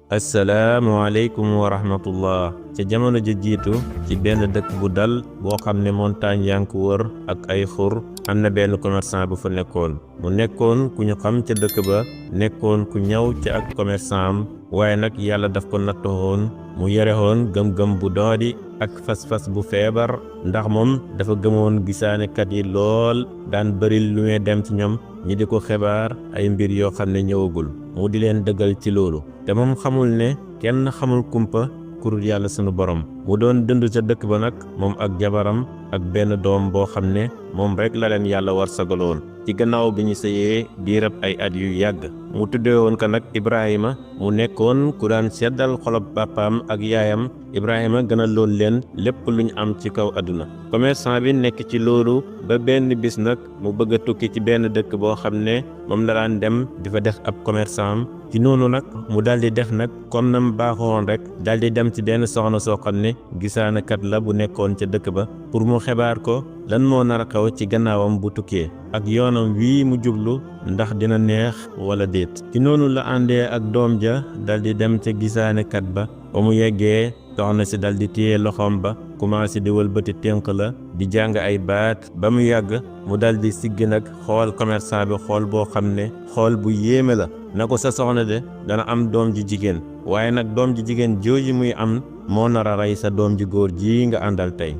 asalaamaaleykum wa rahmatullah ca jamono ji jiitu ci benn dëkk bu dal boo xam ne montagne yaa ngi ko wër ak ay xur am na benn commerçant bu fa nekkoon mu nekkoon ku ñu xam ca dëkk ba nekkoon ku ñaw ca ak commerçant am waaye nag yàlla daf ko nattoon mu yorewoon gëm-gëm bu doodi ak fas-fas bu feebar ndax moom dafa gëmoon gisaanekat yi lool daan bari lu muy dem ci ñoom ñi di ko xibaar ay mbir yoo xam ne ñëwagul mu di leen dëggal ci loolu te moom xamul ne kenn xamul kumpa kurul yàlla sunu borom mu doon dund ca dëkk ba nag moom ak jabaram ak benn doom boo xam ne moom rek la leen yàlla war sagaloon ci gannaaw bi ñu sëyee diirab ay at yu yàgg mu tuddee woon ko nag Ibrahima mu nekkoon ku daan seddal xolob pàppaam ak yaayam Ibrahima gën a lool leen lépp lu ñu am ci kaw àdduna commerçant bi nekk ci loolu ba benn bis nag mu bëgg a tukki ci benn dëkk boo xam ne moom la daan dem di fa def ab commerçant am ci noonu nag mu daldi def nag comme nam baaxoon rek daldi dem ci benn soxna soo xam ne gisaanekat la bu nekkoon ca dëkk ba pour mu xibaar ko lan moo nar a xew ci gannaawam bu tukkee ak yoonam wii mu jublu ndax dina neex wala déet ci noonu la àndee ak doom ja daldi dem ca gisaanekat ba mu yeggee soxna si daldi téye loxoom ba commencé di wëlbati tënk la di jàng ay baat ba mu yàgg mu daldi siggi nag xool commerçant bi xool boo xam ne xool bu yéeme la na ko sa soxna de dana am doom ji jigéen waaye nag doom ji jigéen jooju muy am moo nar a rey sa doom ji góor ji nga àndal tey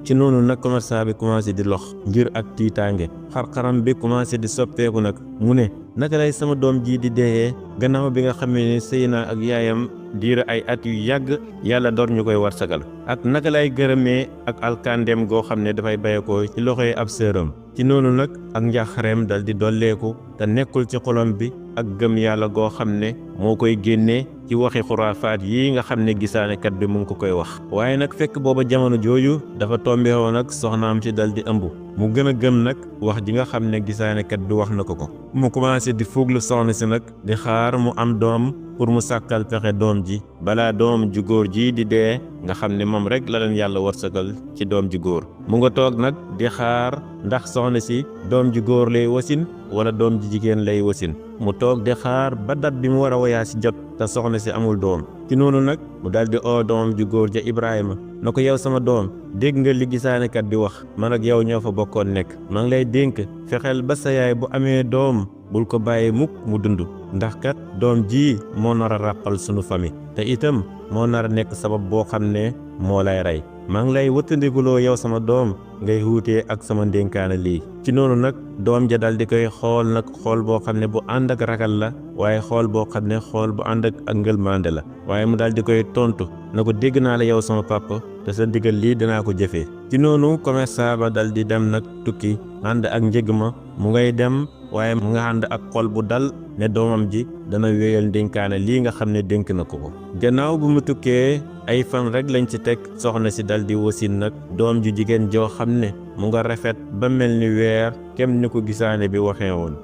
ci noonu nag commerçant bi commencé di lox ngir ak tiitaange xar-xaram bi commencé di soppeeku nag mu ne naka lay sama doom ji di deeyee gannaaw bi nga xamee ne sëy naa ak yaayam diira ay at yu yàgg yàlla door ñu koy warsagal ak naka lay gërëmee ak alkandeem goo xam ne dafay bayekoo ci loxoy ab sëram ci noonu nag ak njaaxareem dal di dolleeku te nekkul ci xolom bi ak gëm yàlla goo xam ne moo koy génnee ci waxi xuraafaat yi nga xam ne gisaanekat bi mu ngi ko koy wax waaye nag fekk booba jamono jooju dafa tombé woon ak soxnaam ci dal di ëmb mu gën a gëm nag wax ji nga xam ne gisaanekat bi wax na ko mu commencé di fuglu soxna si nag di xaar mu am doom pour mu sàkkal pexe doom ji balaa doom ju góor ji di dee nga xam ne moom rek la leen yàlla warsagal ci doom ju góor mu nga toog nag di xaar ndax soxna si doom ju góor lay wasin wala doom ji jigéen lay wasin mu toog di xaar ba dat bi mu war a wayaa si jot te soxna si amul doom ci noonu nag mu daldi oo doom ju góor ja Ibrahima na ko yow sama doom dégg nga li gisaanekat bi wax man ak yow ñoo fa bokkoon nekk maa ngi lay dénk fexeel ba sa yaay bu amee doom bul ko bàyyi mukk mu dund ndax kat doom ji moo nar a ràppal sunu famille te itam moo nar a nekk sabab boo xam ne moo lay rey maa ngi lay wëttandikuloo yow sama doom ngay wuutee ak sama ndénkaane lii ci noonu nag doom ja dal di koy xool nag xool boo xam ne bu ànd ak ragal la waaye xool boo xam ne xool bu ànd ak ngëlmande la waaye mu dal di koy tontu na ko dégg naa la yow sama papa te sa digal lii dinaa ko jëfee ci noonu commerçant ba dal di dem nag tukki ànd ak njëg ma mu ngay dem waaye mu nga ànd ak xol bu dal ne doomam ji dana wéyal ndénkaane lii nga xam ne dénk na ko gannaaw bu mu tukkee ay fan rek lañ ci teg soxna si dal di wasin nag doom ju jigéen joo xam ne mu nga rafet ba mel ni weer kem ni ko gisaane bi waxee woon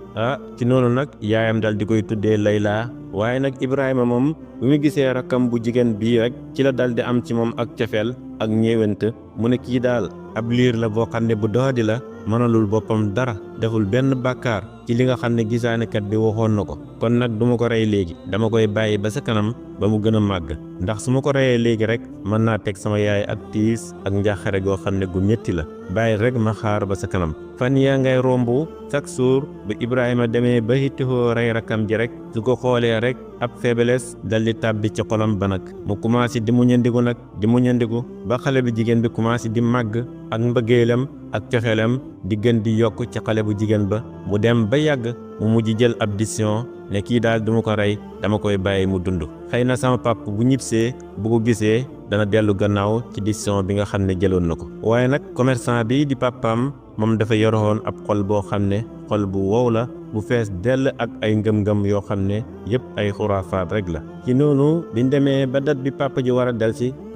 ci noonu nag yaayam dal di koy tuddee Layla waaye nag Ibrahima moom bu mu gisee rakkam bu jigéen bii rek ci la dal di am ci moom ak cofeel ak ñeewant mu ne kii daal ab liir la boo xam ne bu doodi la mënalul boppam dara deful benn bàkkaar ci li nga xam ne gisaanekat bi waxoon na ko kon nag duma ko rey léegi dama koy bàyyi ba sa kanam ba mu gën a màgg ndax su ma ko reyee léegi rek mën naa teg sama yaay ak tiis ak njaaxare goo xam ne gu métti la bàyyi rek ma xaar ba sa kanam fan yaa ngay romb chaque jour bu Ibrahima demee ba hittihoo rey rakkam ji rek su ko xoolee rek ab faiblesse daldi tàbbi ci xolam ba nag mu commencé di muñandiku ba xale bu jigéen bi commencé di màgg ak mbëggeelam ak coxeelam di gën di yokk ci xale bu jigéen ba mu dem ba yàgg mu mujj jël ab décision ne kii daal duma ko rey dama koy bàyyi mu dund xëy na sama pap bu ñibbisee bu ko gisee dana dellu gannaaw ci décision bi nga xam ne jëloon na ko waaye nag commerçant bi di papaam moom dafa yoroon ab xol boo xam ne xol bu wow la bu fees dell ak ay ngëm-ngëm yoo xam ne yëpp ay xuraafaat rek la ci noonu biñ demee ba dat bi papa ji war a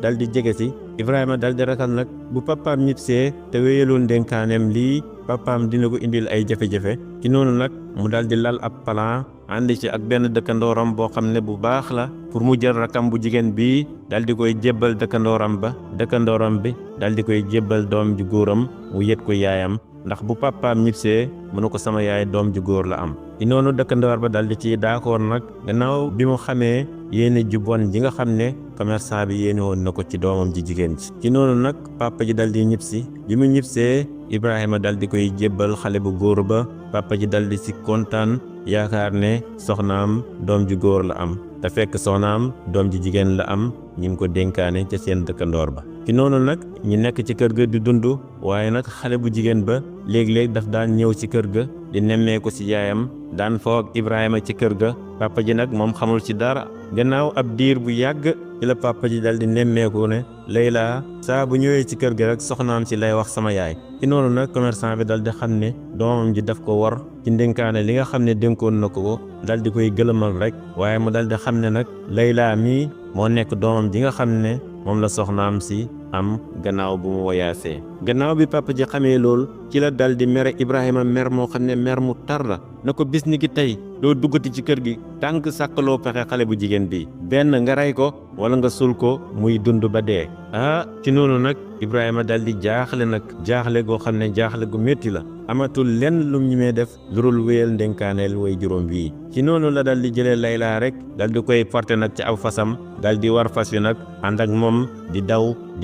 dal di jege si Ibrahima dal di ragal nag bu papaam ñibbisee te wéyaloon dénkaaneem lii papaam dina ko indil ay jafe-jafe ci noonu nag mu dal di lal ab plan ànd ci ak benn dëkkandooram boo xam ne bu baax la pour mu jël rakam bu jigéen bii dal di koy jébbal dëkkandooram bi dal di koy jébbal doom ju góoram mu yët ko yaayam ndax bu papaam ñibbisee mu ne ko sama yaay doom ju góor la am. ci noonu dëkkandoor ba dal di ci d'accord nag gannaaw bi mu xamee yéene ju bon ji nga xam ne commerçant bi yéene woon na ko ci doomam ji jigéen ji. ci noonu nag papa ji dal di ñibbisi bi mu ñibbisee Ibrahima dal di koy jébbal xale bu góor ba papa ji dal di si kontaan yaakaar ne soxnaam doom ju góor la am te fekk soxnaam doom ji jigéen la am ñu ngi ko dénkaane ca seen dëkkandoor ba. ci noonu nag ñi nekk ci kër ga di dund waaye nag xale bu jigéen ba léeg-léeg daf daan ñëw ci kër ga di nemmeeku ci yaayam daan foog Ibrahima ci kër ga papa ji nag moom xamul ci dara. gannaaw ab diir bu yàgg ci la papa ji dal di nemmeeku ne Layla saa bu ñëwee ci kër ga rek soxnaam si lay wax sama yaay. ci noonu nag commerçant bi dal di xam ne doomam ji daf ko war ci ndénkaane li nga xam ne dénkoon na ko dal di koy gëlëmal rek waaye mu dal di xam ne nag Layla mii moo nekk doomam ji nga xam ne moom la soxnaam si am gannaaw bu mu woyaasee. gannaaw bi papa ji xamee lool ci la dal di mere Ibrahima mer moo xam ne mer mu tar la na ko bis ni ki tey doo duggati ci kër gi tànk sàkkaloo pexe xale bu jigéen bi benn nga rey ko wala nga sul ko muy dund ba dee. ci noonu nag Ibrahima dal di jaaxle nag jaaxle goo xam ne jaaxle gu métti la amatul lenn lum ñi mee def lu dul wéyal ndénkaaneel way juróom bii. ci noonu la dal di jëlee Layla rek dal di koy porté nag ci aw fasam dal di war fas wi nag ànd ak moom di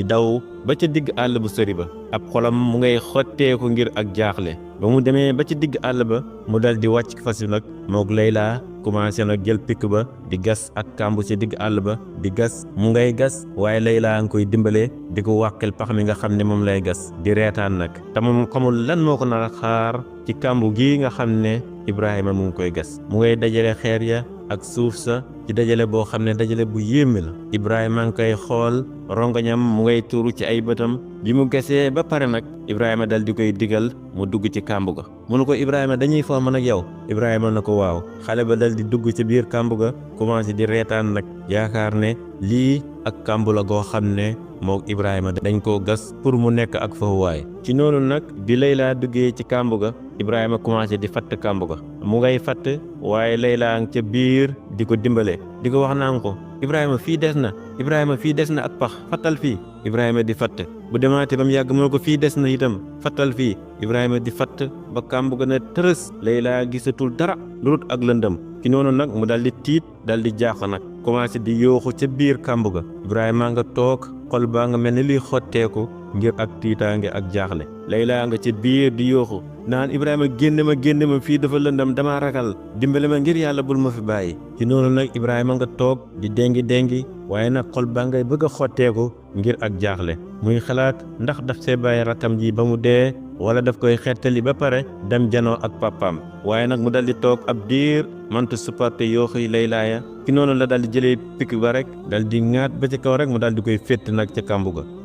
daw ba ca digg àll bu sori ba ab xolam mu ngay xotteeku ngir ak jaaxle ba mu demee ba ci digg àll ba mu dal di wàcc fas wi nag moog Layla commencé nag jël pikk ba di gas ak kàmbu ci digg àll ba di gas mu ngay gas waaye Layla nga koy dimbale di ko wàqil pax mi nga xam ne moom lay gas di reetaan nag te moom xamul lan moo ko nar a xaar ci kàmbu gii nga xam ne Ibrahima mu ngi koy gas mu ngay dajale xeer ya ak suuf sa ci dajale boo xam ne dajale bu yéeme la. Ibrahima ngi koy xool rongoñam mu ngay tuuru ci ay bëtam bi mu gasee ba pare nag Ibrahima dal di koy digal mu dugg ci kàmbu ga mu ne ko Ibrahima dañuy foo man ak yow Ibrahima na ko waaw xale ba dal di dugg ci biir kàmbu ga commencé di reetaan nag yaakaar ne lii ak kàmbu la goo xam ne moog Ibrahima dañ koo gas pour mu nekk ak fawuwaay. ci noonu nag bi Layla duggee ci kàmbu ga Ibrahima commencé di fatt kàmbu ga mu ngay fatt waaye Layla nga ca biir di ko dimbale di ko wax naan ko Ibrahima fii des na ak pax fattal fii Ibrahima di fatt bu demaatee ba mu yàgg moo ko fii des na itam fattal fii Ibrahima di fatt ba kàmbu ga ne tërës Layla gisatul dara lu dul ak lëndëm. ci noonu nag mu dal di tiit dal di jaax nag commencé di yooxu ca biir kàmbu ga Ibrahima nga toog xol baa nga mel ni luy xotteeku ngir ak tiitaange ak jaaxle. Layla nga ci biir di yooxu naan Ibrahima génne ma fii dafa lëndam dama ragal dimbale ma ngir yàlla bul ma fi bàyyi. ci noonu nag Ibrahima nga toog di déngi waaye nag xol baa ngay bëgg a xotteeku ngir ak jaaxle muy xalaat ndax daf see bàyyi rakkam ji ba mu dee wala daf koy xettali ba pare dem janoo ak papaam waaye nag mu dal di toog ab diir mënta supporté yooxuy Layla ya. ci noonu la dal di jëlee pikk ba rek dal di ŋaat ba ci kaw rek mu dal di koy fétt nag ca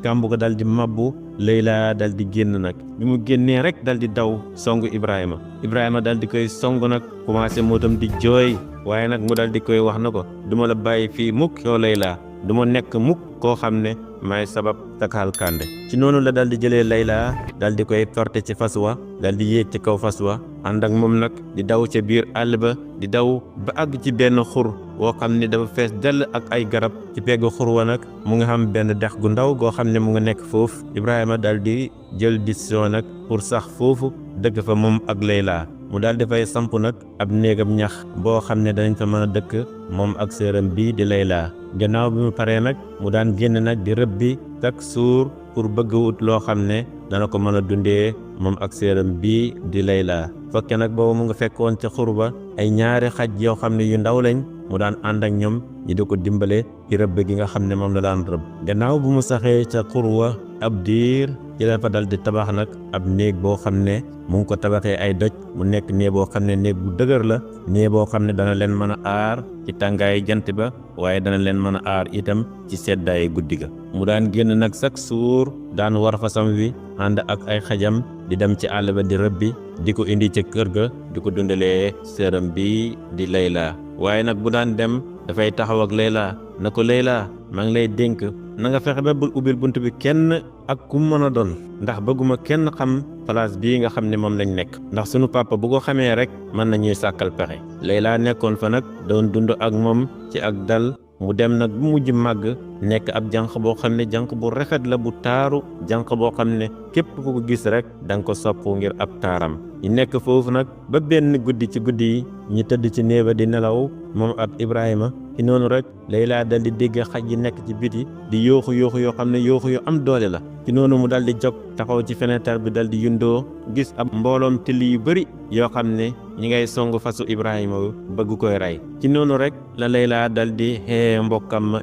kàmbu ga dal di mabbu Layla dal di génn nag bi mu génnee rek dal di daw songu Ibrahima dal di koy songu nag commencé moo tam di jooy waaye nag mu dal di koy wax na ko duma la bàyyi fii mukk yow Layla du ma nekk mukk koo xam ne may sabab takal kande. ci noonu la dal di jëlee Layla dal di koy porté ci fas wa dal di yéeg ci kaw fas wa ànd ak moom nag di daw ca biir àll ba di daw ba àgg ci benn xur woo xam ne dafa fees dell ak ay garab ci pegg xur wa nag mu nga xam benn dex gu ndaw goo xam ne mu nga nekk foofu Ibrahima dal di jël décision nag pour sax foofu dëkk fa moom ak Layla mu daal dafay samp nag ab néegam ñax boo xam ne danañ fa mën a dëkk moom ak sëram bii di Layla. gannaaw bi mu paree nag mu daan génn nag di rëbbi chaque jour pour bëgg wut loo xam ne dana ko mën a dundee moom ak sëram bii di Layla. fekke nag boobu mu nga fekkoon ca xur ba ay ñaari xaj yoo xam ne yu ndaw lañ mu daan ànd ak ñoom ñi di ko dimbale ci rëbb gi nga xam ne moom la daan rëbb. gannaaw bu mu saxee ca xur wa ab diir ci la fa dal di tabax nag ab néeg boo xam ne mu ngi ko tabaxee ay doj mu nekk néeg boo xam ne néeg bu dëgër la néeg boo xam ne dana leen mën a aar ci tàngaayu jant ba waaye dana leen mën a aar itam ci seddaayu guddi ga. mu daan génn nag chaque jour daan war fasam wi ànd ak ay xajam di dem ci àll ba di rëbbi di ko indi ca kër ga di ko dundalee sëram bi di Layla. waaye nag bu daan dem dafay taxaw ak Layla na ko Layla maa ngi lay dénk na nga fexe ba bul ubbil bunt bi kenn ak ku mën a doon ndax bëgguma kenn xam place bii nga xam ne moom lañ nekk ndax sunu papa bu ko xamee rek mën nañuy sàkkal pexe. Layla nekkoon fa nag doon dund ak moom ci ak dal mu dem nag bu mujj màgg nekk ab jànq boo xam ne jànq bu rafet la bu taaru jànq boo xam ne képp ku ko gis rek da nga ko sopp ngir ab taaram ñu nekk foofu nag ba benn guddi ci guddi yi ñu tëdd ci néeba di nelaw moom ak Ibrahima ci noonu rek Layla dal di dégg xaj yi nekk ci biti di yooxu yoo xam ne yooxu yu am doole la ci noonu mu dal di jóg taxaw ci fenêtre bi dal di yundoo gis ab mbooloom till yu bëri yoo xam ne ñi ngay song fasu Ibrahima bëgg koy rey ci noonu rek la Layla dal di xee mbokkam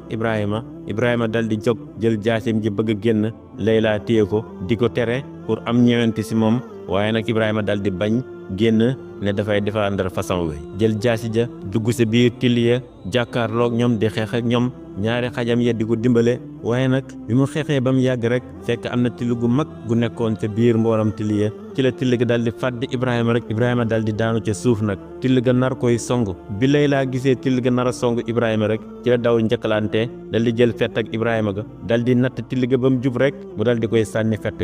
Ibrahima dal di jóg jël jaasim ji bëgg génn Layla téye ko di ko tere pour am ñëwante si moom waaye nag Ibrahima dal di bañ génn ne dafay défendre façon wi jël jaasi ja dugg sa biir till ya jàkkaarloog ñoom di xeex ak ñoom ñaari xajam ya di ko dimbale waaye nag bi mu xeexee ba mu yàgg rek fekk am na till gu mag gu nekkoon ca biir mboolam till ya ci la till ga dal di fàdd Ibrahima rek Ibrahima dal di daanu ca suuf nag till ga nar koy song bi Layla gisee till ga nar a song Ibrahima rek ci la daw njëkkalante dal di jël fett ak Ibrahima ga dal di natt till ga ba mu jub rek mu dal di koy sànni fett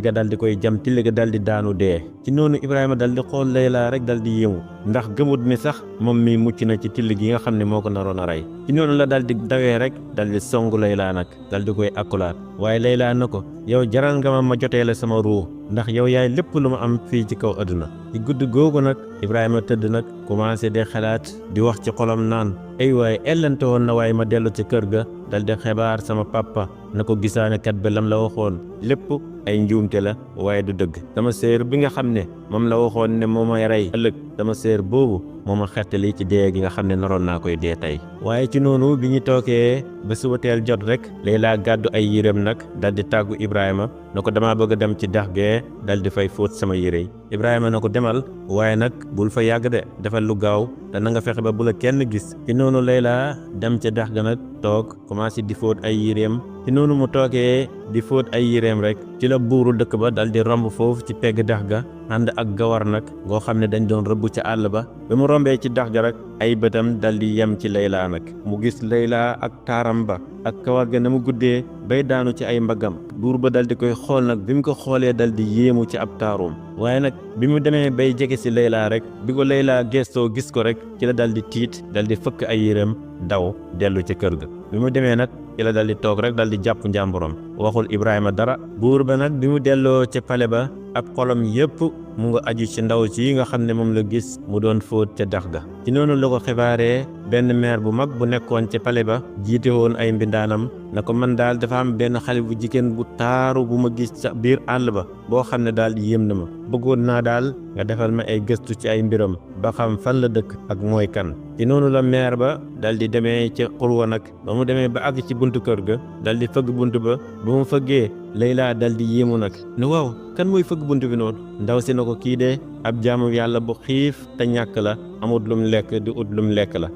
ga dal di koy jam till ga dal di daanu dee ci noonu Ibrahima dal di xool Layla rek dal di yéemu ndax gëmut ni sax moom mi mucc na ci till gi nga xam ne moo ko naroon a rey ci noonu la dal di dawee rek dal di songu Layla nag dal di koy akkulaat waaye Layla na ko yow jaral nga ma jotee la sama ruu ndax yow yaay lépp lu ma am fii ci kaw àdduna ci guddi googu nag Ibrahima tëdd nag commencé di xalaat di wax ci xolam naan ay waaye ellante woon na waaye ma dellu ci kër ga dal di xibaar sama papa na ko gisaane kat ba lam la waxoon lépp ay njuumte la waaye du dëgg sama séer bi nga xam ne moom la waxoon ne moo may rey ëllëg sama séer boobu moo ma xettali ci dee gi nga xam ne naroon naa koy dee tey waaye ci noonu bi ñu tookee ba suba teel jot rek Layla gàddu ay yéreem nag dal di tàggu Ibrahima na ko damaa bëgg a dem ci dex gee dal di fay fóot sama yére yi Ibrahima na ko demal waaye nag bul fa yàgg de defal lu gaaw te na nga fexe ba bu la kenn gis ci noonu Layla dem ca dex ga nag toog commencé di fóot ay yéreem ci noonu mu toogee di fóot ay yéreem rek ci la buuru dëkk ba dal di romb foofu ci pegg dex ga ànd ak gawar nag ngoo xam ne dañ doon rëbb ca àll ba mu rombee ci dex ga rek ay bëtam dal di yem ci Layla nag mu gis Layla ak taaram ba ak kawar ga na mu guddee bay daanu ci ay mbaggam buur ba dal di koy xool nag bi mu ko xoolee dal di yéemu ci ab taarum waaye nag bi mu demee bay jege si Layla rek bi ko Layla gestoo gis ko rek ci la dal di tiit dal di fëkk ay yéreem daw dellu ca kër ga bi mu demee nag ci la dal di toog rek dal di jàpp njàmburam waxul Ibrahima dara buur ba nag bi mu delloo ca pale ba ab xolam yépp mu nga aju ci ndaw ci nga xam ne moom la gis mu doon fóot ca dex ga ci noonu la ko xibaaree benn meer bu mag bu nekkoon ca pale ba jiite woon ay mbindaanam na ko man daal dafa am benn xale bu jigéen bu taaru bu ma gis ca biir àll ba boo xam ne daal yéem na ma bëggoon naa daal nga defal ma ay gëstu ci ay mbiram ba xam fan la dëkk ak mooy kan ci noonu la meer ba dal di demee ca xurwa nag ba mu demee ba àgg ci buntu kër ga dal di fëgg buntu ba mu fëggee Layla dal di yéemu nag ne waaw kan mooy fëgg buntu bi noonu ndaw si na ko kii de ab jaamu yàlla bu xiif te ñàkk la amut lum lekk di ut lum lekk la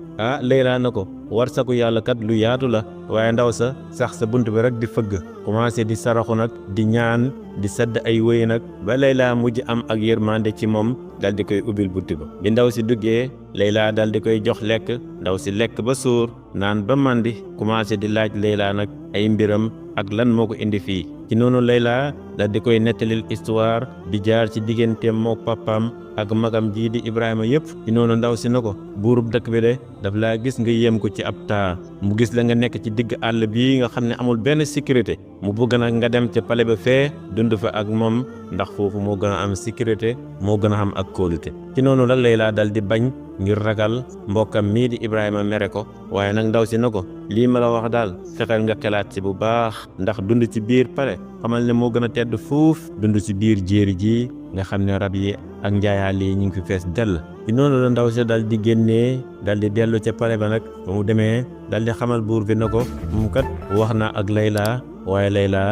Layla na ko war saku yàlla kat lu yaatu la waaye ndaw sa sax sa bunt bi rek di fëgg commencé di saraxu nag di ñaan di sadd ay wéy nag ba Layla mujj am ak yërmande ci moom dal di koy ubbil bunt ba bi ndaw si duggee Layla dal di koy jox lekk ndaw si lekk ba suur naan ba mandi commencé di laaj Layla nag ay mbiram ak lan moo ko indi fii ci noonu Layla dal di koy nettalil histoire di jaar ci digganteem mook papaam ak magam jii di Ibrahima yëpp ci noonu ndaw si na ko buurub dëkk bi de daf laa gis nga yéem ko ci ab taa mu gis la nga nekk ci digg àll bii nga xam ne amul benn sécurité mu bëgg nag nga dem ca pale ba fee dund fa ak moom ndax foofu moo gën a am sécurité moo gën a am ak kóolute ci noonu la Layla dal di bañ ngir ragal mbokkam mii di Ibrahima mere ko waaye nag ndaw si na ko lii ma la wax daal fexeel nga xelaat ci bu baax ndax dund ci biir pale xamal ne moo gën a tedd fuuf dund ci biir jéeri ji nga xam ne rab yi ak njaayaal yi ñu ngi fi fees dell ci noonu la ndaw si dal di génnee dal di dellu ca pale ba nag ba mu demee dal di xamal buur bi na ko mu kat wax na ak Layla waaye Layla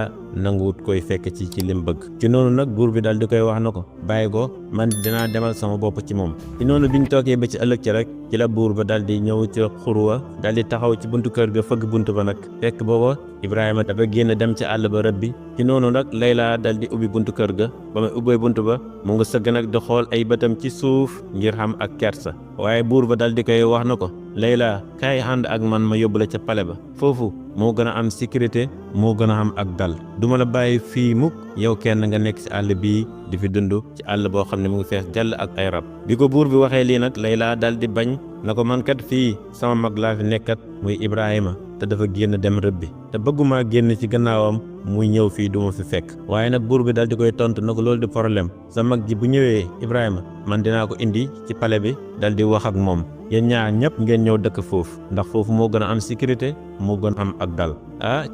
nanguwut koy fekk ci lim bëgg ci noonu nag buur bi dal di koy wax na ko bàyyi ko man dinaa demal sama bopp ci moom ci noonu biñ toogee ba ci ëllëg ci rek ci la buur ba dal di ñëw ci xurwa dal di taxaw ci buntu kër ga fëgg buntu ba nag fekk booba Ibrahima dafa génn dem ci àll ba rëbb bi ci noonu nag Layla dal di ubbi buntu kër ga ba muy ubbee buntu ba mu nga sëgg nag di xool ay bëtam ci suuf ngir xam ak kersa waaye buur ba dal di koy wax na ko Layla kaay ànd ak man ma yóbbu la ca pale ba foofu moo gën a am sécurité moo gën a am ak dal du duma la bàyyi fii mukk yow kenn nga nekk ci àll bii di fi dund ci àll boo xam ne mu ngi fees jàll ak ay rab. bi ko buur bi waxee lii nag Layla dal di bañ na ko man kat fii sama mag laa fi nekkat muy Ibrahima te dafa génn dem rëbbi te bëgguma génn ci gannaawam muy ñëw fii du ma fi fekk. waaye nag buur bi dal di koy tontu na ko loolu di problème sa mag ji bu ñëwee Ibrahima man dinaa ko indi ci palais bi dal di wax ak moom yéen ñaar ñëpp ngeen ñëw dëkk foofu ndax foofu moo gën a am sécurité moo gën a am ak dal.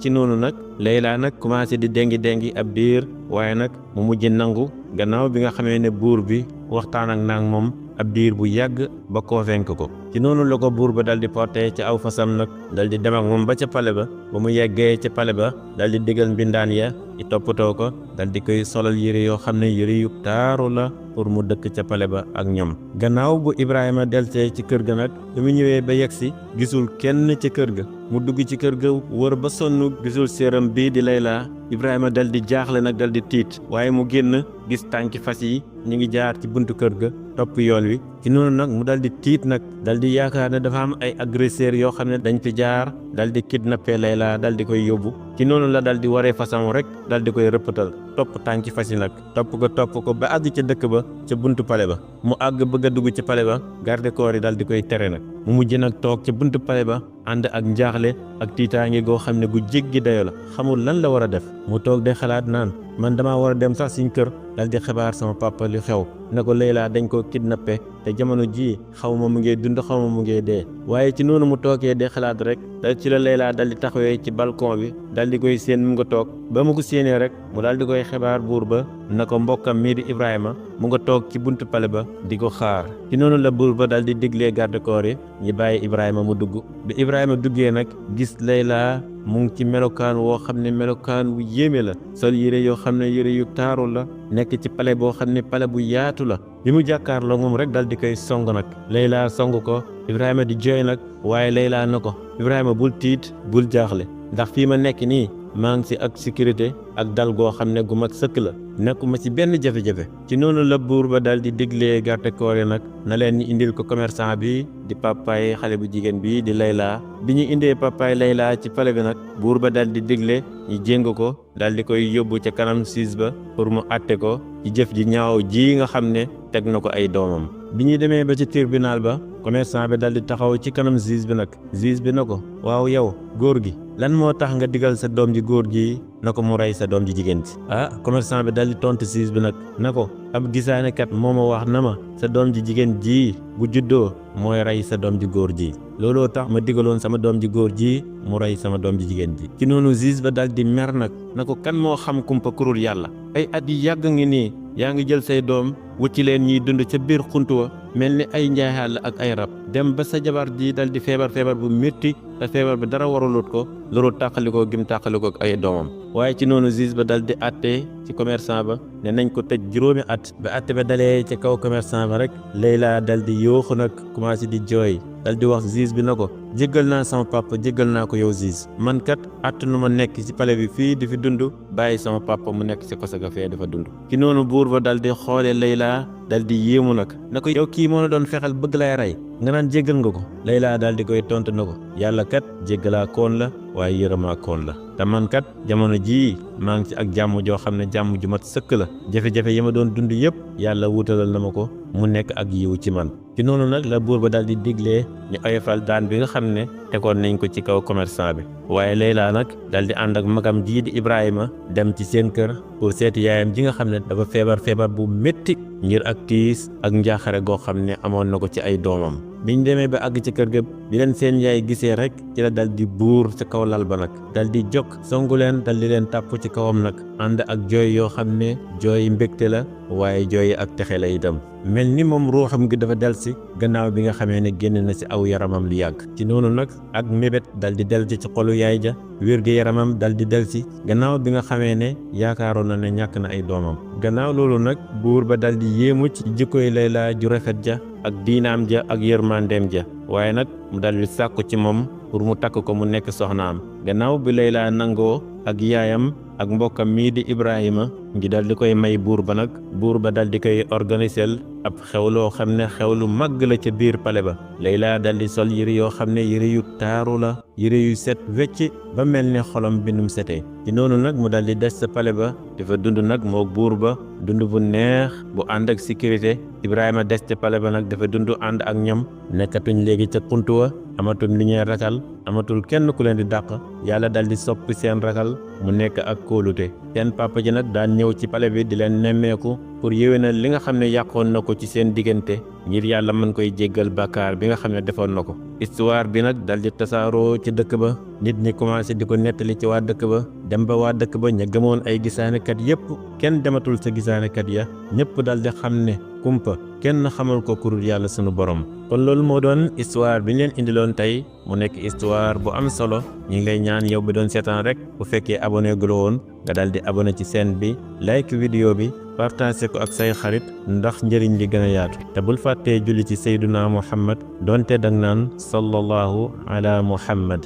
ci noonu nag Layla nag commencé di dengi ab diir waaye nag mu mujj nangu gannaaw bi nga xamee ne buur bi waxtaan ak naag moom ab diir bu yàgg ba convaincre ko. ci noonu la ko buur ba dal di porté ci aw fasam nag dal di dem ak moom ba ca pale ba mu yeggee ca pale ba dal di digal mbindaan ya i toppatoo ko dal di koy solal yére yoo xam ne yére yu taaru la pour mu dëkk ca pale ba ak ñoom. gannaaw bu Ibrahima deltee ci kër ga nag bi mu ñëwee ba yegsi gisul kenn ca kër ga mu dugg ci kër ga wër ba sonn gisul séeram bii di Layla. Ibrahima dal di jaaxle nag dal di tiit waaye mu génn gis tànki fas yi ñu ngi jaar ci buntu kër ga topp yoon wi. ci noonu nag mu dal di tiit nag dal di yaakaar ne dafa am ay agresseurs yoo xam ne dañ fi jaar dal di kidnappé Layla dal di koy yóbbu. ci noonu la dal di waree fasam rek dal di koy rëppatal topp tànki fas yi nag topp ko ba àgg ca dëkk ba ca buntu pale ba mu àgg bëgg a dugg ci pale ba garde corps yi dal di koy tere nag mu mujj nag toog ca buntu pale ba ànd ak njaaxle ak tiitaange goo xam ne gu jéggi dayo la xamul lan la war a def. mu toog de xalaat naan man damaa war a dem sax suñ kër dal di xibaar sama papa li xew ne ko Layla dañ koo kidnappé te jamono jii xaw ma mu ngi dund xaw ma mu ngi dee. waaye ci noonu mu toogee de xalaat rek dal ci la Layla dal di taxawee ci balcon bi dal di koy séen mu nga toog ba mu ko séenee rek mu dal di koy xibaar buur ba na ko mbokkam mii di Ibrahima mu nga toog ci buntu pale ba di ko xaar. ci noonu la buur ba dal di diglee garde corps yi ñi bàyyi Ibrahima mu dugg. bi Ibrahima duggee nag gis Layla mu ngi ci melokaan woo xam ne melokaan wu yéeme la sol yére yoo xam ne yére yu taaru la nekk ci pale boo xam ne pale bu yaatu la. bi mu jàkkaarloo moom rek dal di koy song nag Layla song ko Ibrahima di jooy nag waaye Layla na ko Ibrahima bul tiit bul jaaxle ndax fii ma nekk nii maa ngi si ak sécurité ak dal goo xam ne gu mag sëkk la nekkuma ci benn jafe-jafe. ci noonu la buur ba dal di diglee garde corps yi nag na leen ñu indil ko commerçant bi di papaay xale bu jigéen bi di Layla. bi ñu indee papaay Layla ci pale bi nag buur ba dal di digle ñu jéng ko dal di koy yóbbu ca kanam siis ba pour mu àtte ko ci jëf ji ñaaw ji nga xam ne teg na ko ay doomam. bi ñuy demee ba ci tribunal ba commerçant bi dal di taxaw ci kanam juge bi nag juge bi na ko waaw yow góor gi lan moo tax nga digal sa doom ji góor gi na ko mu rey sa doom ji jigéen ci. commerçant bi dal di tontu juge bi nag na ko ab gisaanekat moo ma wax na ma sa doom ji jigéen ji bu juddoo mooy rey sa doom ji góor ji looloo tax ma digaloon sama doom ji góor ji mu rey sama doom ji jigéen ji. ci noonu juge ba dal di mer nag na ko kan moo xam kumpa kurul yàlla ay at yi yàgg ngi nii yaa ngi jël say doom wucci leen ñiy dund ca biir xuntuwa mel ni ay njaaxaal ak ay rab dem ba sa jabar ji dal di feebar bu métti te feebar bi dara waralut ko loolu tàqalikoo gim tàqalikoo ak ay doomam. waaye ci noonu juge ba dal di àtte ci commerçant ba ne nañ ko tëj juróomi at. ba àtte ba dalee ci kaw commerçant ba rek Layla dal di yooxu nag commencé di jooy dal di wax juge bi na ko jéggal naa sama papa jéggal naa ko yow juge man kat attanu ma nekk ci palais bi fii di fi dund bàyyi sama papa mu nekk ci kosa ga fee dafa dund. ci noonu buur ba dal di xoolee Layla dal di yéemu nag na ko yow kii moo la doon fexel bëgg lay rey nga naan jéggal nga ko. Layla dal di koy tontu na ko yàlla kat jéggalaa koon la waaye yërëmaa koon la te man kat jamono jii maa ngi ci ak jàmm joo xam ne jàmm ju mat sëkk la jafe-jafe yi ma doon dund yëpp yàlla wutalal na ma ko mu nekk ak yiw ci man. ci noonu nag la buur ba dal di diglee ñu oyofal daan bi nga xam ne tegoon nañ ko ci kaw commerçant bi. waaye Layla nag dal di ànd ak magam jii di Ibrahima dem ci seen kër pour seeti yaayam ji nga xam ne dafa feebar bu métti ngir ak tiis ak njaaxare goo xam ne amoon na ko ci ay doomam. biñ demee ba àgg ci kër ga bi leen seen yaay gisee rek ci la dal di buur ca kaw lal ba nag dal di jóg songu leen dal di leen tàpp ci kawam nag ànd ak jooy yoo xam ne jooy mbégte la waaye jooy ak texe la itam mel ni moom ruuxam gi dafa del si gannaaw bi nga xamee ne génn na ci aw yaramam lu yàgg. ci noonu nag ak mébét dal di del ci xolu yaay ja wér gi yaramam dal di del si gannaaw bi nga xamee ne yaakaaroon na ne ñàkk na ay doomam. gannaaw loolu nag buur ba dal di yéemu ci jikkoy Layla ju rafet ja ak diinaam ja ak yërmandeem ja waaye nag mu dal di sàkku ci moom pour mu takk ko mu nekk soxnaam. gannaaw bi Layla nangoo ak yaayam ak mbokkam mii di Ibrahima ngi dal di koy may buur ba nag buur ba dal di koy organisel ab xew loo xam ne xew lu màgg la ca biir pale ba. Layla dal di sol yëre yoo xam ne yëre yu taaru la yëre yu set wecc ba mel ne xolam bi num setee ci noonu nag mu dal di des sa pale ba dafa dund nag moo buur ba dund bu neex bu ànd ak sécurité. Ibrahima des ca pale ba nag dafa dund ànd ak ñoom nekkatuñ léegi ca xuntuwa amatul li ñuy ragal amatul kenn ku leen di dàq yàlla dal di soppi seen ragal mu nekk ak kóolute. seen papa ji nag daan ñëw ci pale bi di leen nemmeeku pour yéwénal li nga xam ne yàqoon na ko ci seen diggante ngir yàlla mën koy jéggal bàkkaar bi nga xam ne defoon na ko. histoire bi nag dal di tasaaroo ci dëkk ba nit ñi commencé di ko nettali ci waa dëkk ba dem ba waa dëkk ba ña gëmoon ay gisaanekat yépp kenn dematul sa gisaanekat ya ñëpp dal di xam ne kumpa kenn xamal ko kurul yàlla sunu borom. kon loolu moo doon histoire bi ñu leen indiloon tey mu nekk histoire bu am solo ñu ngi lay ñaan yow bi doon seetaan rek bu fekkee abonné guloo woon nga dal di abonné ci chaîne bi like vidéo bi partagé ko ak say xarit ndax njëriñ li gën a yaatu te bul fàttee julli ci Seyduna Muhammad donte dang naan sallallahu ala Muhammad.